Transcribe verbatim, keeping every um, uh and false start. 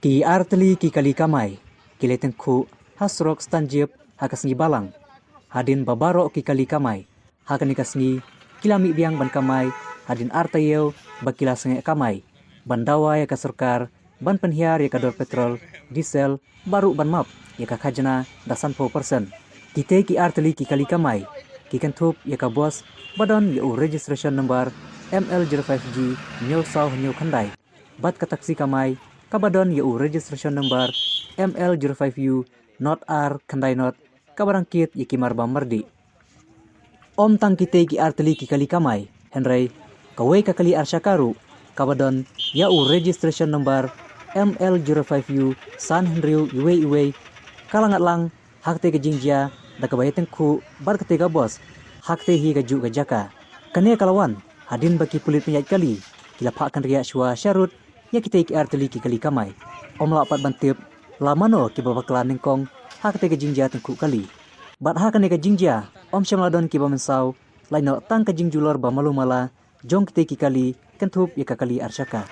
Ki artylli ki kali kamai ki la tyngkhuh ha surok Stanjip ha ka sngi Balang. Hadien ba baroh ki kali kamai ha kane ka sngi ki la mih biang ban kamai hadien ar taïew ba ki la sangeh kamai ban dawa ïa ka sorkar ban pynhiar ïa ka dor petrol, diesel bad ruh ban map ïa ka khajna da sanphew percent. Kitei ki artylli ki kali kamai ki kynthup ïa ka bus ba don ïa u registration number M L zero five G hynñiew saw hynñiew khyndai bad ka taxi kamai kaba don ïa u registration number M L zero five U not ar khyndai not kaba rangkit ïa ki marbam mardih. Ym tang kitei ki artylli ki kali kamai, hynrei kawei ka kali arshaka ruh kaba don ïa u registration number M L zero five U san hynriew iwei iwei ka la ngat lang ha katei ka jingjia da kaba ïatyngkhuh bad katei ka bus ha katei hi kajuh ka jaka. Kane ka la wan hadien ba ki pulit pynïaid kali ki la phah kynriah shuwa sharud ïa kitei ki artylli ki kali kamai. Ym lah pat ban tip la mano kiba bakla nyngkong ha katei ka jingjia tyngkhuh kali. Bad ha kane ka jingjia ym shym la don kiba mynsaw, lait noh tang ka jingjulor ba malu mala jong kitei ki kali kynthup ïa ka kali arshaka.